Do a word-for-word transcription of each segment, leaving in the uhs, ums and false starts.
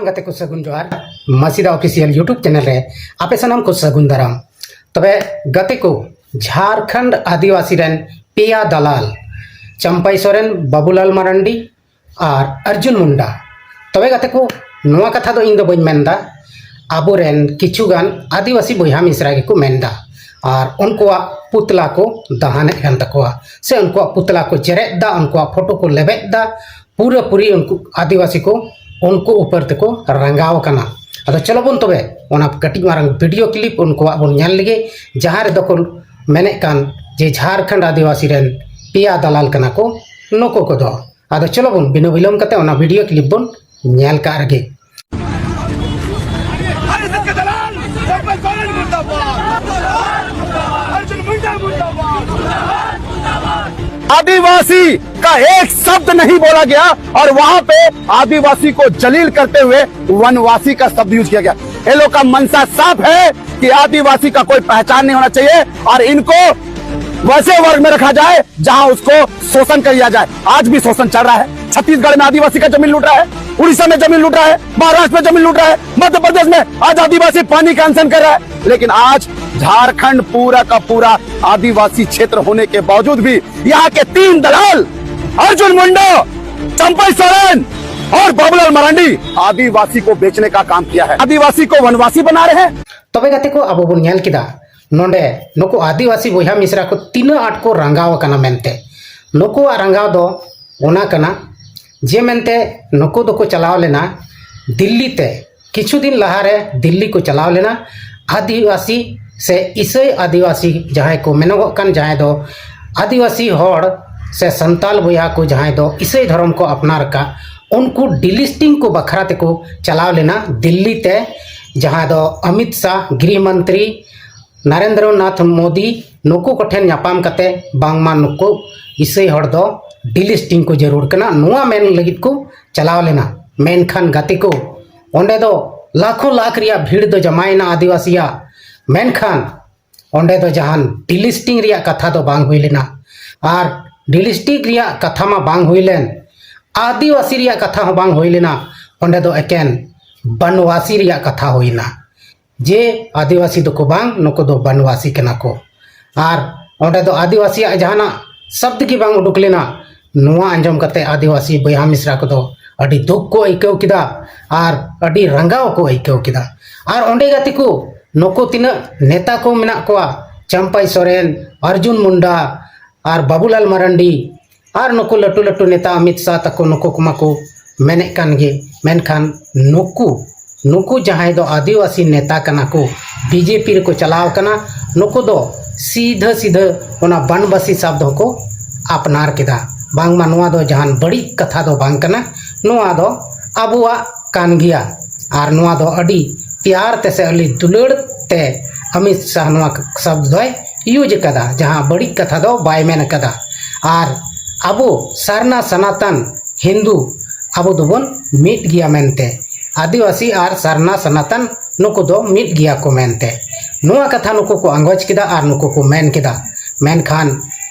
ᱜᱟᱛᱮ ᱠᱚ, ᱥᱟᱹᱜᱩᱱ ᱡᱚᱦᱟᱨ᱾ ᱢᱟᱹᱥᱤᱫᱟ ᱚᱯᱷᱤᱥᱤᱭᱟᱞ YouTube ᱪᱮᱱᱮᱞ ᱨᱮ ᱟᱯᱮ ᱥᱟᱱᱟᱢ ᱠᱚ ᱥᱟᱹᱜᱩᱱ ᱫᱟᱨᱟᱢ᱾ ᱛᱚᱵᱮ ᱜᱟᱛᱮ ᱠᱚ, ᱡᱷᱟᱲᱠᱷᱚᱸᱰ ᱟᱹᱫᱤᱵᱟᱹᱥᱤ ᱨᱮᱱ ᱯᱮᱭᱟ ᱫᱟᱞᱟᱞ, ᱪᱟᱢᱯᱟᱭ ᱥᱚᱨᱮᱱ, ᱵᱟᱵᱩᱞᱟᱞ ᱢᱟᱨᱟᱱᱰᱤ ᱟᱨ ᱚᱨᱡᱩᱱ ᱢᱩᱱᱰᱟ᱾ ᱛᱚᱵᱮ ᱜᱟᱛᱮ ᱠᱚ, ᱱᱚᱣᱟ ᱠᱟᱛᱷᱟ ᱫᱚ ᱤᱧ ᱫᱚ ᱵᱟᱹᱧ ᱢᱮᱱᱫᱟ, ᱟᱵᱚᱨᱮᱱ ᱠᱤᱪᱷᱩ ᱜᱟᱱ ᱟᱹᱫᱤᱵᱟᱹᱥᱤ ᱵᱚᱭᱦᱟ ᱢᱤᱥᱨᱟ ᱜᱮᱠᱚ ᱢᱮᱱᱫᱟ᱾ ᱟᱨ ᱩᱱᱠᱩᱣᱟᱜ ᱯᱩᱛᱞᱟ ᱠᱚ ᱫᱟᱦᱟᱱᱮᱫ ᱠᱟᱱ ᱛᱟᱠᱚᱣᱟ, ᱥᱮ ᱩᱱᱠᱩᱣᱟᱜ ᱯᱩᱛᱞᱟ ᱠᱚ ᱡᱮᱨᱮᱫ ᱫᱟ, ᱩᱱᱠᱩᱣᱟᱜ ᱯᱷᱳᱴᱳ ᱠᱚ ᱞᱮᱵᱮᱫ ᱫᱟ, ᱯᱩᱨᱟᱹᱯᱩᱨᱤ ᱩᱱᱠᱩ ᱟᱹᱫᱤᱵᱟᱹᱥᱤ ᱠᱚ ᱩᱱᱠᱩ ᱩᱯᱟᱹᱨ ᱛᱮᱠᱚ ᱨᱟᱸᱜᱟᱣ ᱟᱠᱟᱱᱟ᱾ ᱟᱫᱚ ᱪᱚᱞᱚ ᱵᱚᱱ ᱛᱚᱵᱮ ᱚᱱᱟ ᱠᱟᱹᱴᱤᱡ ᱢᱟᱨᱟᱝ ᱵᱷᱤᱰᱤᱭᱳ ᱠᱞᱤᱯ ᱩᱱᱠᱩᱣᱟᱜ ᱵᱚᱱ ᱧᱮᱞ ᱞᱮᱜᱮ, ᱡᱟᱦᱟᱸ ᱨᱮᱫᱚ ᱠᱚ ᱢᱮᱱᱮᱫ ᱠᱟᱱ ᱡᱮ ᱡᱷᱟᱲᱠᱷᱚᱸᱰ ᱟᱹᱫᱤᱵᱟᱹᱥᱤ ᱨᱮᱱ ᱯᱮᱭᱟ ᱫᱟᱞᱟᱞ ᱠᱟᱱᱟ ᱠᱚ ᱱᱩᱠᱩ ᱠᱚᱫᱚ᱾ ᱟᱫᱚ ᱪᱚᱞᱚ ᱵᱚᱱ ᱵᱤᱱᱟᱹ ᱵᱤᱞᱚᱢ ᱠᱟᱛᱮ ᱚᱱᱟ ᱵᱷᱤᱰᱤᱭᱳ ᱠᱞᱤᱯ ᱵᱚᱱ ᱧᱮᱞ ᱠᱟᱜ ᱨᱮᱜᱮ᱾ आदिवासी का एक शब्द नहीं बोला गया और वहां पे आदिवासी को जलील करते हुए वनवासी का शब्द यूज किया गया। ये लोग का मंशा साफ है कि आदिवासी का कोई पहचान नहीं होना चाहिए और इनको वैसे वर्ग में रखा जाए जहां उसको शोषण किया जाए। आज भी शोषण चल रहा है। छत्तीसगढ़ में आदिवासी का जमीन लूट रहा है, उड़ीसा में जमीन लूट रहा है, महाराष्ट्र में जमीन लूट रहा है, मध्य प्रदेश में आज आदिवासी पानी का अनशन कर रहा है। लेकिन आज झारखंड पूरा का पूरा आदिवासी क्षेत्र होने के बावजूद भी यहाँ के तीन दलाल अर्जुन मुंडा, चंपई सोरेन और बाबूलाल मरांडी आदिवासी को बेचने का काम किया है। आदिवासी को वनवासी बना रहे हैं। ᱛᱚᱵᱮ ᱜᱟᱛᱮ ᱠᱚ, ᱟᱵᱚ ᱵᱚᱱ ᱧᱮᱞ ᱠᱮᱫᱟ ᱱᱚᱰᱮ ᱱᱩᱠᱩ ᱟᱹᱫᱤᱵᱟᱹᱥᱤ ᱵᱚᱭᱦᱟ ᱢᱤᱥᱨᱟ ᱠᱚ ᱛᱤᱱᱟᱹᱜ ᱟᱸᱴ ᱠᱚ ᱨᱟᱸᱜᱟᱣ ᱟᱠᱟᱱᱟ ᱢᱮᱱᱛᱮ᱾ ᱱᱩᱠᱩᱣᱟᱜ ᱨᱟᱸᱜᱟᱣ ᱫᱚ ᱚᱱᱟ ᱠᱟᱱᱟ ᱡᱮ ᱢᱮᱱᱛᱮ ᱱᱩᱠᱩ ᱫᱚᱠᱚ ᱪᱟᱞᱟᱣ ᱞᱮᱱᱟ ᱫᱤᱞᱞᱤ ᱛᱮ᱾ ᱠᱤᱪᱷᱩ ᱫᱤᱱ ᱞᱟᱦᱟᱨᱮ ᱫᱤᱞᱞᱤ ᱠᱚ ᱪᱟᱞᱟᱣ ᱞᱮᱱᱟ ᱟᱹᱫᱤᱵᱟᱹᱥᱤ ᱥᱮ ᱤᱥᱟᱹᱭ ᱟᱹᱫᱤᱵᱟᱹᱥᱤ ᱡᱟᱦᱟᱸᱭ ᱠᱚ ᱢᱮᱱᱚᱜᱚᱜ ᱠᱟᱱ, ᱡᱟᱦᱟᱸᱭ ᱫᱚ ᱟᱹᱫᱤᱵᱟᱹᱥᱤ ᱦᱚᱲ ᱥᱮ ᱥᱟᱱᱛᱟᱞ ᱵᱚᱭᱦᱟ ᱠᱚ ᱡᱟᱦᱟᱸᱭ ᱫᱚ ᱤᱥᱟᱹᱭ ᱫᱷᱚᱨᱚᱢ ᱠᱚ ᱟᱯᱱᱟᱨ ᱟᱠᱟᱫ, ᱩᱱᱠᱩ ᱰᱤᱞᱤᱥᱴᱤᱝ ᱠᱚ ᱵᱟᱠᱷᱨᱟ ᱛᱮᱠᱚ ᱪᱟᱞᱟᱣ ᱞᱮᱱᱟ ᱫᱤᱞᱞᱤ ᱛᱮ, ᱡᱟᱦᱟᱸ ᱫᱚ ᱚᱢᱤᱛ ᱥᱟᱦ ᱜᱨᱤᱦ ᱢᱚᱱᱛᱨᱤ ᱱᱟᱨᱮᱱᱫᱨᱚ ᱱᱟᱛᱷ ᱢᱳᱫᱤ ᱱᱩᱠᱩ ᱠᱚᱴᱷᱮᱱ ᱧᱟᱯᱟᱢ ᱠᱟᱛᱮ ᱵᱟᱝᱢᱟ ᱱᱩᱠᱩ ᱤᱥᱟᱹᱭ ᱦᱚᱲ ᱫᱚ ᱰᱤᱞᱤᱥᱴᱤᱝ ᱠᱚ ᱡᱟᱹᱨᱩᱲ ᱠᱟᱱᱟ, ᱱᱚᱣᱟ ᱢᱮᱱ ᱞᱟᱹᱜᱤᱫ ᱠᱚ ᱪᱟᱞᱟᱣ ᱞᱮᱱᱟ᱾ ᱢᱮᱱᱠᱷᱟᱱ ᱜᱟᱛᱮ ᱠᱚ, ᱚᱸᱰᱮ ᱫᱚ ᱞᱟᱠᱷᱚ ᱞᱟᱠᱷ ᱨᱮᱭᱟᱜ ᱵᱷᱤᱲ ᱫᱚ ᱡᱟᱢᱟᱭᱮᱱᱟ ᱟᱹᱫᱤᱵᱟᱹᱥᱤᱭᱟᱜ᱾ ᱢᱮᱱᱠᱷᱟᱱ ᱚᱸᱰᱮ ᱫᱚ ᱡᱟᱦᱟᱱ ᱰᱤᱞᱤᱥᱴᱤᱝ ᱨᱮᱭᱟᱜ ᱠᱟᱛᱷᱟ ᱫᱚ ᱵᱟᱝ ᱦᱩᱭ ᱞᱮᱱᱟ᱾ ᱟᱨ ᱰᱤᱞᱤᱥᱴᱤᱝ ᱨᱮᱭᱟᱜ ᱠᱟᱛᱷᱟ ᱢᱟ ᱵᱟᱝ ᱦᱩᱭ ᱞᱮᱱ, ᱟᱹᱫᱤᱵᱟᱹᱥᱤ ᱨᱮᱭᱟᱜ ᱠᱟᱛᱷᱟ ᱦᱚᱸ ᱵᱟᱝ ᱦᱩᱭ ᱞᱮᱱᱟ᱾ ᱚᱸᱰᱮ ᱫᱚ ᱮᱠᱮᱱ ᱵᱟᱱᱣᱟᱥᱤ ᱨᱮᱭᱟᱜ ᱠᱟᱛᱷᱟ ᱦᱩᱭᱱᱟ, ᱡᱮ ᱟᱹᱫᱤᱵᱟᱹᱥᱤ ᱫᱚᱠᱚ ᱵᱟᱝ, ᱱᱩᱠᱩ ᱫᱚ ᱵᱟᱱᱣᱟᱥᱤ ᱠᱟᱱᱟ ᱠᱚ᱾ ᱟᱨ ᱚᱸᱰᱮ ᱫᱚ ᱟᱹᱫᱤᱵᱟᱹᱥᱤᱭᱟᱜ ᱡᱟᱦᱟᱱᱟᱜ ᱥᱚᱵᱫ ᱜᱮ ᱵᱟᱝ ᱩᱰᱩᱠ ᱞᱮᱱᱟ᱾ ᱱᱚᱣᱟ ᱟᱸᱡᱚᱢ ᱠᱟᱛᱮ ᱟᱹᱫᱤᱵᱟᱹᱥᱤ ᱵᱚᱭᱦᱟ ᱢᱤᱥᱨᱟ ᱠᱚᱫᱚ ᱟᱹᱰᱤ ᱫᱩᱠ ᱠᱚ ᱟᱹᱭᱠᱟᱹᱣ ᱠᱮᱫᱟ ᱟᱨ ᱟᱹᱰᱤ ᱨᱟᱸᱜᱟᱣ ᱠᱚ ᱟᱹᱭᱠᱟᱹᱣ ᱠᱮᱫᱟ᱾ ᱟᱨ ᱚᱸᱰᱮ ᱜᱟᱛᱮ ᱠᱚ, ᱱᱩᱠᱩ ᱛᱤᱱᱟᱹᱜ ᱱᱮᱛᱟ ᱠᱚ ᱢᱮᱱᱟᱜ ᱠᱚᱣᱟ, ᱪᱟᱢᱯᱟᱭ ᱥᱚᱨᱮᱱ, ᱚᱨᱡᱩᱱ ᱢᱩᱱᱰᱟ ᱟᱨ ᱵᱟᱵᱩᱞᱟᱞ ᱢᱟᱨᱟᱱᱰᱤ ᱟᱨ ᱱᱩᱠᱩ ᱞᱟᱹᱴᱩ ᱞᱟᱹᱴᱩ ᱱᱮᱛᱟ ᱚᱢᱤᱛ ᱥᱟᱦ ᱛᱟᱠᱚ, ᱱᱩᱠᱩ ᱠᱚᱢᱟ ᱠᱚ ᱢᱮᱱᱮᱫ ᱠᱟᱱ ᱜᱮ, ᱢᱮᱱᱠᱷᱟᱱ ᱱᱩᱠᱩ ᱱᱩᱠᱩ ᱡᱟᱦᱟᱸᱭ ᱫᱚ ᱟᱹᱫᱤᱵᱟᱹᱥᱤ ᱱᱮᱛᱟ ᱠᱟᱱᱟ ᱠᱚ, ᱵᱤᱡᱮᱯᱤ ᱨᱮᱠᱚ ᱪᱟᱞᱟᱣ ᱠᱟᱱᱟ, ᱱᱩᱠᱩ ᱫᱚ ᱥᱤᱫᱷᱟᱹ ᱥᱤᱫᱷᱟᱹ ᱚᱱᱟ ᱵᱟᱱᱵᱟᱥᱤ ᱥᱟᱵᱫ ᱦᱚᱸᱠᱚ ᱟᱯᱱᱟᱨ ᱠᱮᱫᱟ᱾ ᱵᱟᱝᱢᱟ ᱱᱚᱣᱟ ᱫᱚ ᱡᱟᱦᱟᱱ ᱵᱟᱹᱲᱤᱡ ᱠᱟᱛᱷᱟ ᱫᱚ ᱵᱟᱝ ᱠᱟᱱᱟ, ᱱᱚᱣᱟ ᱫᱚ ᱟᱵᱚᱣᱟᱜ ᱠᱟᱱ ᱜᱮᱭᱟ᱾ ᱟᱨ ᱱᱚᱣᱟ ᱫᱚ ᱟᱹᱰᱤ ᱯᱮᱭᱟᱨ ᱛᱮ ᱥᱮ ᱟᱹᱰᱤ ᱫᱩᱞᱟᱹᱲ ᱛᱮ ᱚᱢᱤᱛ ᱥᱟᱦ ᱱᱚᱣᱟ ᱥᱟᱵᱫ ᱫᱚᱭ ᱤᱭᱩᱡᱽ ᱟᱠᱟᱫᱟ, ᱡᱟᱦᱟᱸ ᱵᱟᱹᱲᱤᱡ ᱠᱟᱛᱷᱟ ᱫᱚ ᱵᱟᱭ ᱢᱮᱱ ᱟᱠᱟᱫᱟ᱾ ᱟᱨ ᱟᱵᱚ ᱥᱟᱨᱱᱟ ᱥᱟᱱᱟᱛᱟᱱ ᱦᱤᱱᱫᱩ ᱟᱵᱚ ᱫᱚᱵᱚᱱ ᱢᱤᱫ ᱜᱮᱭᱟ ᱢᱮᱱᱛᱮ, ᱟᱹᱫᱤᱵᱟᱹᱥᱤ ᱟᱨ ᱥᱟᱨᱱᱟ ᱥᱟᱱᱟᱛᱟᱱ ᱱᱩᱠᱩ ᱫᱚ ᱢᱤᱫ ᱜᱮᱭᱟ ᱠᱚ ᱢᱮᱱᱛᱮ, ᱱᱚᱣᱟ ᱠᱟᱛᱷᱟ ᱱᱩᱠᱩ ᱠᱚ ᱟᱸᱜᱚᱪ ᱠᱮᱫᱟ ᱟᱨ ᱱᱩᱠᱩ ᱠᱚ ᱢᱮᱱ ᱠᱮᱫᱟ᱾ ᱢᱮᱱᱠᱷᱟᱱ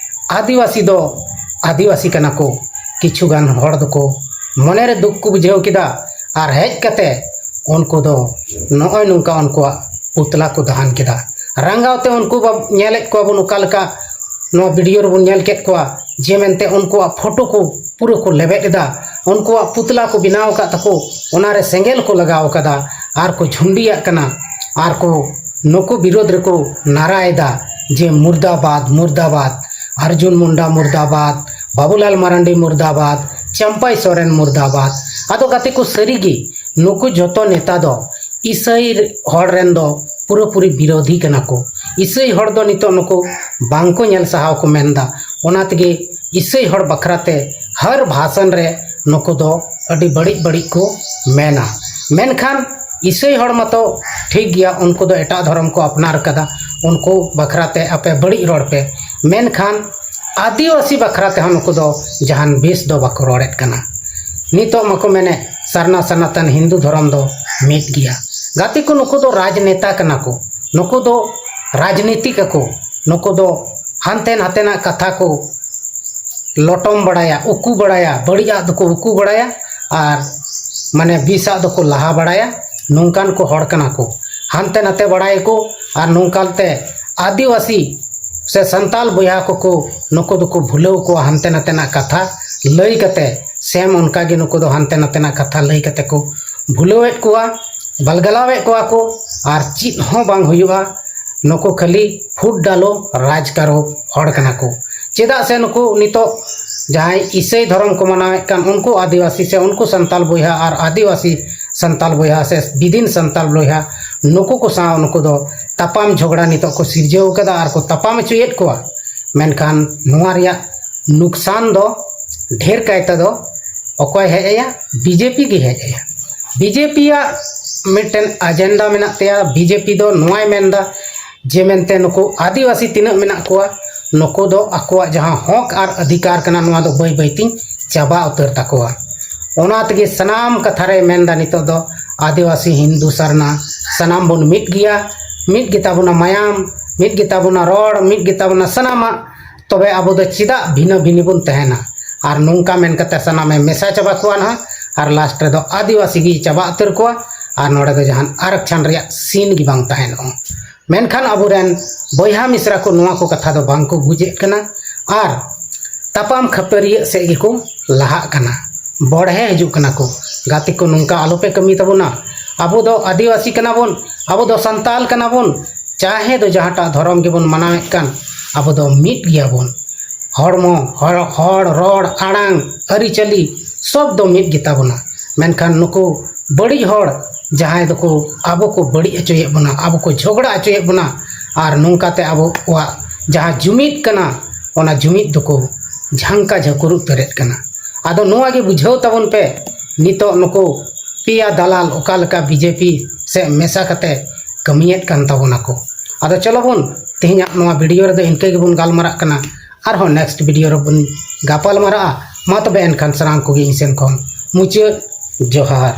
ᱟᱹᱫᱤᱵᱟᱹᱥᱤ ᱫᱚ ᱟᱹᱫᱤᱵᱟᱹᱥᱤ ᱠᱟᱱᱟ ᱠᱚ, ᱠᱤᱪᱷᱩ ᱜᱟᱱ ᱦᱚᱲ ᱫᱚᱠᱚ ᱢᱚᱱᱮᱨᱮ ᱫᱩᱠ ᱠᱚ ᱵᱩᱡᱷᱟᱹᱣ ᱠᱮᱫᱟ ᱟᱨ ᱦᱮᱡ ᱠᱟᱛᱮ ᱩᱱᱠᱩ ᱫᱚ ᱱᱚᱜᱼᱚᱭ ᱱᱚᱝᱠᱟ ᱩᱱᱠᱩᱣᱟᱜ ᱯᱩᱛᱞᱟ ᱠᱚ ᱫᱟᱦᱟᱱ ᱠᱮᱫᱟ᱾ ᱨᱟᱸᱜᱟᱣ ᱛᱮ ᱩᱱᱠᱩ ᱵᱟ-, ᱧᱮᱞᱮᱫ ᱠᱚᱣᱟ ᱵᱚᱱ ᱚᱠᱟ ᱞᱮᱠᱟ ᱱᱚᱣᱟ ᱵᱷᱤᱰᱤᱭᱳ ᱨᱮᱵᱚᱱ ᱧᱮᱞ ᱠᱮᱫ ᱠᱚᱣᱟ ᱡᱮ ᱢᱮᱱᱛᱮ ᱩᱱᱠᱩᱣᱟᱜ ᱯᱷᱳᱴᱳ ᱠᱚ ᱯᱩᱨᱟᱹ ᱠᱚ ᱞᱮᱵᱮᱫ ᱮᱫᱟ, ᱩᱱᱠᱩᱣᱟᱜ ᱯᱩᱛᱞᱟ ᱠᱚ ᱵᱮᱱᱟᱣ ᱟᱠᱟᱫ ᱛᱟᱠᱚ, ᱚᱱᱟᱨᱮ ᱥᱮᱸᱜᱮᱞ ᱠᱚ ᱞᱟᱜᱟᱣ ᱟᱠᱟᱫᱟ ᱟᱨ ᱠᱚ ᱡᱷᱩᱱᱰᱤᱭᱟᱜ ᱠᱟᱱᱟ ᱟᱨ ᱠᱚ ᱱᱩᱠᱩ ᱵᱤᱨᱳᱫᱷ ᱨᱮᱠᱚ ᱱᱟᱨᱟᱭᱮᱫᱟ ᱡᱮ ᱢᱩᱨᱫᱟᱵᱟᱫ, ᱢᱩᱨᱫᱟᱵᱟᱫ, ᱚᱨᱡᱩᱱ ᱢᱩᱱᱰᱟ ᱢᱩᱨᱫᱟᱵᱟᱫ, ᱵᱟᱵᱩᱞᱟᱞ ᱢᱟᱨᱟᱱᱰᱤ ᱢᱩᱨᱫᱟᱵᱟᱫ, ᱪᱟᱢᱯᱟᱭ ᱥᱚᱨᱮᱱ ᱢᱩᱨᱫᱟᱵᱟᱫ᱾ ᱟᱫᱚ ᱜᱟᱛᱮ ᱠᱚ, ᱥᱟᱹᱨᱤᱜᱮ ᱱᱩᱠᱩ ᱡᱷᱚᱛᱚ ᱱᱮᱛᱟ ᱫᱚ ᱤᱥᱟᱹᱭ ᱦᱚᱲ ᱨᱮᱱ ᱫᱚ ᱯᱩᱨᱟᱹᱯᱩᱨᱤ ᱵᱤᱨᱳᱫᱷᱤ ᱠᱟᱱᱟ ᱠᱚ᱾ ᱤᱥᱟᱹᱭ ᱦᱚᱲ ᱫᱚ ᱱᱤᱛᱚᱜ ᱱᱩᱠᱩ ᱵᱟᱝᱠᱚ ᱧᱮᱞ ᱥᱟᱦᱟᱣ ᱠᱚ ᱢᱮᱱᱫᱟ᱾ ᱚᱱᱟ ᱛᱮᱜᱮ ᱤᱥᱟᱹᱭ ᱦᱚᱲ ᱵᱟᱠᱷᱨᱟᱛᱮ ᱦᱟᱨ ᱵᱷᱟᱥᱚᱱ ᱨᱮ ᱱᱩᱠᱩ ᱫᱚ ᱟᱹᱰᱤ ᱵᱟᱹᱲᱤᱡ ᱵᱟᱹᱲᱤᱡ ᱠᱚ ᱢᱮᱱᱟ᱾ ᱢᱮᱱᱠᱷᱟᱱ ᱤᱥᱟᱹᱭ ᱦᱚᱲ ᱢᱟᱛᱚ ᱴᱷᱤᱠ ᱜᱮᱭᱟ, ᱩᱱᱠᱩ ᱫᱚ ᱮᱴᱟᱜ ᱫᱷᱚᱨᱚᱢ ᱠᱚ ᱟᱯᱱᱟᱨ ᱠᱟᱫᱟ, ᱩᱱᱠᱩ ᱵᱟᱠᱷᱨᱟᱛᱮ ᱟᱯᱮ ᱵᱟᱹᱲᱤᱡ ᱨᱚᱲ ᱯᱮ, ᱢᱮᱱᱠᱷᱟᱱ ᱟᱹᱫᱤᱵᱟᱹᱥᱤ ᱵᱟᱠᱷᱨᱟ ᱛᱮᱦᱚᱸ ᱱᱩᱠᱩ ᱫᱚ ᱡᱟᱦᱟᱱ ᱵᱮᱥ ᱫᱚ ᱵᱟᱠᱚ ᱨᱚᱲᱮᱫ ᱠᱟᱱᱟ᱾ ᱱᱤᱛᱚᱜ ᱢᱟᱠᱚ ᱢᱮᱱᱮᱫ ᱥᱟᱨᱱᱟ ᱥᱟᱱᱟᱛᱟᱱ ᱦᱤᱱᱫᱩ ᱫᱷᱚᱨᱚᱢ ᱫᱚ ᱢᱤᱫ ᱜᱮᱭᱟ᱾ ᱜᱟᱛᱮ ᱠᱚ, ᱱᱩᱠᱩ ᱫᱚ ᱨᱟᱡᱽᱱᱮᱛᱟ ᱠᱟᱱᱟ ᱠᱚ, ᱱᱩᱠᱩ ᱫᱚ ᱨᱟᱡᱽᱱᱤᱛᱤᱠ ᱟᱠᱚ, ᱱᱩᱠᱩ ᱫᱚ ᱦᱟᱱᱛᱮ ᱱᱟᱛᱮᱱᱟᱜ ᱠᱟᱛᱷᱟ ᱠᱚ ᱞᱚᱴᱚᱢ ᱵᱟᱲᱟᱭᱟ, ᱩᱠᱩ ᱵᱟᱲᱟᱭᱟ, ᱵᱟᱹᱲᱤᱡᱟᱜ ᱫᱚᱠᱚ ᱩᱠᱩ ᱵᱟᱲᱟᱭᱟ ᱟᱨ ᱢᱟᱱᱮ ᱵᱤᱥᱟᱜ ᱫᱚᱠᱚ ᱞᱟᱦᱟ ᱵᱟᱲᱟᱭᱟ, ᱱᱚᱝᱠᱟᱱ ᱠᱚ ᱦᱚᱲ ᱠᱟᱱᱟ ᱠᱚ᱾ ᱦᱟᱱᱛᱮ ᱱᱟᱛᱮ ᱵᱟᱲᱟᱭᱟᱠᱚ ᱟᱨ ᱱᱚᱝᱠᱟᱱ ᱛᱮ ᱟᱹᱫᱤᱵᱟᱹᱥᱤ ᱥᱮ ᱥᱟᱱᱛᱟᱞ ᱵᱚᱭᱦᱟ ᱠᱚᱠᱚ ᱱᱩᱠᱩ ᱫᱚᱠᱚ ᱵᱷᱩᱞᱟᱹᱣ ᱠᱚᱣᱟ ᱦᱟᱱᱛᱮ ᱱᱟᱛᱮᱱᱟᱜ ᱠᱟᱛᱷᱟ ᱞᱟᱹᱭ ᱠᱟᱛᱮ᱾ ᱥᱮᱢ ᱚᱱᱠᱟ ᱜᱮ ᱱᱩᱠᱩ ᱫᱚ ᱦᱟᱱᱛᱮ ᱱᱟᱛᱮᱱᱟᱜ ᱠᱟᱛᱷᱟ ᱞᱟᱹᱭ ᱠᱟᱛᱮ ᱠᱚ ᱵᱷᱩᱞᱟᱹᱣᱮᱫ ᱠᱚᱣᱟ, ᱵᱟᱞᱜᱟᱞᱟᱣᱮᱫ ᱠᱚᱣᱟ ᱠᱚ᱾ ᱟᱨ ᱪᱮᱫ ᱦᱚᱸ ᱵᱟᱝ ᱦᱩᱭᱩᱜᱼᱟ᱾ ᱱᱩᱠᱩ ᱠᱷᱟᱹᱞᱤ ᱯᱷᱩᱴ ᱰᱟᱞᱚ ᱨᱟᱡᱽ ᱠᱟᱨᱚ ᱦᱚᱲ ᱠᱟᱱᱟ ᱠᱚ᱾ ᱪᱮᱫᱟᱜ ᱥᱮ ᱱᱩᱠᱩ ᱱᱤᱛᱚᱜ ᱡᱟᱦᱟᱸᱭ ᱤᱥᱟᱹᱭ ᱫᱷᱚᱨᱚᱢ ᱠᱚ ᱢᱟᱱᱟᱣᱮᱫ ᱠᱟᱱ ᱩᱱᱠᱩ ᱟᱹᱫᱤᱵᱟᱹᱥᱤ ᱥᱮ ᱩᱱᱠᱩ ᱥᱟᱱᱛᱟᱞ ᱵᱚᱭᱦᱟ ᱟᱨ ᱟᱹᱫᱤᱵᱟᱹᱥᱤ ᱥᱟᱱᱛᱟᱞ ᱵᱚᱭᱦᱟ ᱥᱮ ᱵᱤᱫᱤᱱ ᱥᱟᱱᱛᱟᱞ ᱵᱚᱭᱦᱟ, ᱱᱩᱠᱩ ᱠᱚ ᱥᱟᱶ ᱱᱩᱠᱩ ᱫᱚ ᱛᱟᱯᱟᱢ ᱡᱷᱚᱜᱽᱲᱟ ᱱᱤᱛᱚᱜ ᱠᱚ ᱥᱤᱨᱡᱟᱹᱣ ᱠᱟᱫᱟ ᱟᱨ ᱠᱚ ᱛᱟᱯᱟᱢ ᱦᱚᱪᱚᱭᱮᱫ ᱠᱚᱣᱟ᱾ ᱢᱮᱱᱠᱷᱟᱱ ᱱᱚᱣᱟ ᱨᱮᱭᱟᱜ ᱱᱩᱠᱥᱟᱱ ᱫᱚ ᱰᱷᱮᱨ ᱠᱟᱭᱛᱮ ᱫᱚ ᱚᱠᱚᱭ ᱦᱮᱡ ᱟᱭᱟ? ᱵᱤᱡᱮᱯᱤ ᱜᱮ ᱦᱮᱡ ᱟᱭᱟ᱾ ᱵᱤᱡᱮᱯᱤᱭᱟᱜ ᱢᱤᱫᱴᱮᱱ ᱮᱡᱮᱱᱰᱟ ᱢᱮᱱᱟᱜ ᱛᱟᱭᱟ᱾ ᱵᱤᱡᱮᱯᱤ ᱫᱚ ᱱᱚᱣᱟᱭ ᱢᱮᱱᱫᱟ ᱡᱮ ᱢᱮᱱᱛᱮ ᱱᱩᱠᱩ ᱟᱹᱫᱤᱵᱟᱹᱥᱤ ᱛᱤᱱᱟᱹᱜ ᱢᱮᱱᱟᱜ ᱠᱚᱣᱟ, ᱱᱩᱠᱩ ᱫᱚ ᱟᱠᱚᱣᱟᱜ ᱡᱟᱦᱟᱸ ᱦᱚᱠ ᱟᱨ ᱚᱫᱷᱤᱠᱟᱨ ᱠᱟᱱᱟ, ᱱᱚᱣᱟ ᱫᱚ ᱵᱟᱹᱭ ᱵᱟᱹᱭ ᱛᱤᱧ ᱪᱟᱵᱟ ᱩᱛᱟᱹᱨ ᱛᱟᱠᱚᱣᱟ᱾ ᱚᱱᱟ ᱛᱮᱜᱮ ᱥᱟᱱᱟᱢ ᱠᱟᱛᱷᱟ ᱨᱮᱭ ᱢᱮᱱᱫᱟ ᱱᱤᱛᱚᱜ ᱫᱚ ᱟᱹᱫᱤᱵᱟᱹᱥᱤ, ᱦᱤᱱᱫᱩ, ᱥᱟᱨᱱᱟ, ᱥᱟᱱᱟᱢ ᱵᱚᱱ ᱢᱤᱫ ᱜᱮᱭᱟ, ᱢᱤᱫ ᱜᱮᱛᱟ ᱵᱚᱱᱟ ᱢᱟᱭᱟᱢ, ᱢᱤᱫ ᱜᱮᱛᱟ ᱵᱚᱱᱟ ᱨᱚᱲ, ᱢᱤᱫ ᱜᱮᱛᱟ ᱵᱚᱱᱟ ᱥᱟᱱᱟᱢᱟᱜ᱾ ᱛᱚᱵᱮ ᱟᱵᱚ ᱫᱚ ᱪᱮᱫᱟᱜ ᱵᱷᱤᱱᱟᱹ ᱵᱷᱤᱱᱤ ᱵᱚᱱ ᱛᱟᱦᱮᱱᱟ? ᱟᱨ ᱱᱚᱝᱠᱟ ᱢᱮᱱ ᱠᱟᱛᱮ ᱥᱟᱱᱟᱢᱮ ᱢᱮᱥᱟ ᱪᱟᱵᱟ ᱠᱚᱣᱟ ᱱᱟᱦᱟᱜ, ᱟᱨ ᱞᱟᱥᱴ ᱨᱮᱫᱚ ᱟᱹᱫᱤᱵᱟᱹᱥᱤ ᱜᱮ ᱪᱟᱵᱟ ᱩᱛᱟᱹᱨ ᱠᱚᱣᱟ, ᱟᱨ ᱱᱚᱰᱮ ᱫᱚ ᱡᱟᱦᱟᱱ ᱟᱨᱚᱠᱪᱷᱚᱱ ᱨᱮᱭᱟᱜ ᱥᱤᱱ ᱜᱮ ᱵᱟᱝ ᱛᱟᱦᱮᱱᱚᱜᱼᱟ᱾ ᱢᱮᱱᱠᱷᱟᱱ ᱟᱵᱚᱨᱮᱱ ᱵᱚᱭᱦᱟ ᱢᱤᱥᱨᱟ ᱠᱚ ᱱᱚᱣᱟ ᱠᱚ ᱠᱟᱛᱷᱟ ᱫᱚ ᱵᱟᱝ ᱠᱚ ᱵᱩᱡᱮᱫ ᱠᱟᱱᱟ, ᱟᱨ ᱛᱟᱯᱟᱢ ᱠᱷᱟᱹᱯᱟᱹᱨᱤᱭᱟᱹᱜ ᱥᱮᱫ ᱜᱮᱠᱚ ᱞᱟᱦᱟᱜ ᱠᱟᱱᱟ, ᱵᱚᱲᱦᱮ ᱦᱤᱡᱩᱜ ᱠᱟᱱᱟ ᱠᱚ᱾ ᱜᱟᱛᱮ ᱠᱚ, ᱱᱚᱝᱠᱟ ᱟᱞᱚᱯᱮ ᱠᱟᱹᱢᱤ ᱛᱟᱵᱚᱱᱟ᱾ ᱟᱵᱚ ᱫᱚ ᱟᱹᱫᱤᱵᱟᱹᱥᱤ ᱠᱟᱱᱟ ᱵᱚᱱ, ᱟᱵᱚ ᱫᱚ ᱥᱟᱱᱛᱟᱞ ᱠᱟᱱᱟ ᱵᱚᱱ, ᱪᱟᱦᱮ ᱫᱚ ᱡᱟᱦᱟᱸᱴᱟᱜ ᱫᱷᱚᱨᱚᱢ ᱜᱮᱵᱚᱱ ᱢᱟᱱᱟᱣᱮᱫ ᱠᱟᱱ, ᱟᱵᱚ ᱫᱚ ᱢᱤᱫ ᱜᱮᱭᱟ ᱵᱚᱱ᱾ ᱦᱚᱲᱢᱚ, ᱦᱚᱲ, ᱦᱚᱲ, ᱨᱚᱲ, ᱟᱲᱟᱝ, ᱟᱹᱨᱤᱪᱟᱹᱞᱤ ᱥᱚᱵ ᱫᱚ ᱢᱤᱫ ᱜᱮᱛᱟ ᱵᱚᱱᱟ᱾ ᱢᱮᱱᱠᱷᱟᱱ ᱱᱩᱠᱩ ᱵᱟᱹᱲᱤᱡ ᱦᱚᱲ ᱡᱟᱦᱟᱸᱭ ᱫᱚᱠᱚ ᱟᱵᱚ ᱠᱚ ᱵᱟᱹᱲᱤᱡ ᱦᱚᱪᱚᱭᱮᱫ ᱵᱚᱱᱟ, ᱟᱵᱚ ᱠᱚ ᱡᱷᱚᱜᱽᱲᱟ ᱦᱚᱪᱚᱭᱮᱫ ᱵᱚᱱᱟ, ᱟᱨ ᱱᱚᱝᱠᱟᱛᱮ ᱟᱵᱚᱣᱟᱜ ᱡᱟᱦᱟᱸ ᱡᱩᱢᱤᱫ ᱠᱟᱱᱟ, ᱚᱱᱟ ᱡᱩᱢᱤᱫ ᱫᱚᱠᱚ ᱡᱷᱟᱝᱠᱟ ᱡᱷᱟᱹᱠᱩᱨ ᱩᱛᱟᱹᱨᱮᱫ ᱠᱟᱱᱟ᱾ ᱟᱫᱚ ᱱᱚᱣᱟ ᱜᱮ ᱵᱩᱡᱷᱟᱹᱣ ᱛᱟᱵᱚᱱ ᱯᱮ, ᱱᱤᱛᱚᱜ ᱱᱩᱠᱩ ᱯᱮᱭᱟ ᱫᱟᱞᱟᱞ ᱚᱠᱟ ᱞᱮᱠᱟ ᱵᱤᱡᱮᱯᱤ ᱥᱮ ᱢᱮᱥᱟ ᱠᱟᱛᱮ ᱠᱟᱹᱢᱤᱭᱮᱫ ᱠᱟᱱ ᱛᱟᱵᱚᱱᱟ ᱠᱚ᱾ ᱟᱫᱚ ᱪᱚᱞᱚ ᱵᱚᱱ, ᱛᱮᱦᱮᱧᱟᱜ ᱱᱚᱣᱟ ᱵᱷᱤᱰᱤᱭᱳ ᱨᱮᱫᱚ ᱤᱱᱠᱟᱹ ᱜᱮᱵᱚᱱ ᱜᱟᱞᱢᱟᱨᱟᱜ ᱠᱟᱱᱟ᱾ ᱟᱨᱦᱚᱸ ᱱᱮᱠᱥᱴ ᱵᱷᱤᱰᱤᱭᱳ ᱨᱮᱵᱚᱱ ᱜᱟᱯᱟᱞ ᱢᱟᱨᱟᱜᱼᱟ᱾ ᱢᱟ ᱛᱚᱵᱮ ᱮᱱᱠᱷᱟᱱ ᱥᱟᱱᱟᱢ ᱠᱚᱜᱮ ᱤᱧ ᱥᱮᱱ ᱠᱷᱚᱱ ᱢᱩᱪᱟᱹᱫ ᱡᱚᱦᱟᱨ᱾